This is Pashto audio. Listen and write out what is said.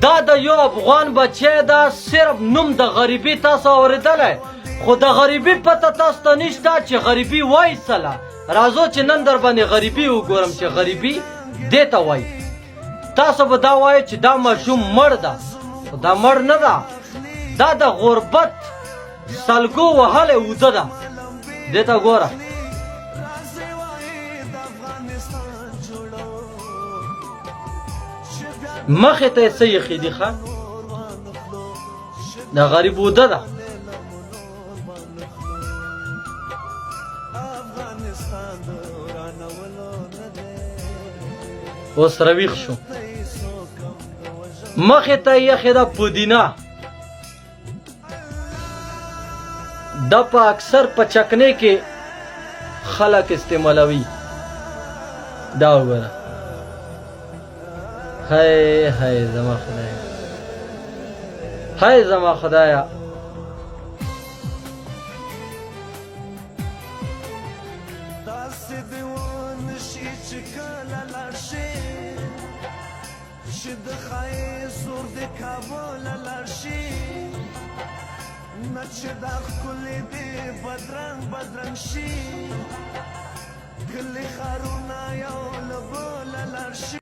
دا د یو افغان بچی ده، صرف نوم د غریبي تاسو اورېدلی، خو د غریبي پته تاسو ته نشته چې غریبي وایي څه. راځو چې نن در باندې غریبي وګورم چې غریبي دې ته وایي. تاسو به دا وایئ چې دا ماشوم مړ ده، خو دا مړ نه ده، دا د غربت سلګو وهلی اوده ده. دې ته ګوره، مخې ته یې څه ایښي دي؟ ښه، د غریب اوده ده. اوس رویخ شو، مخې ته یې ایښې ده پودینه. دا په اکثر په چکنې کې خلک استعمالوي. دا وګوره، هاي هاي زما خدایا، هاي زما خدایا. داسې دې ونشي چې کله لاړ شي، چې د ښایست زور د کابله لاړ شي، نه چې دا ښکلي دې بدرنګ بدرنګ شي، کلي ښارونه یو له بله لاړ شي.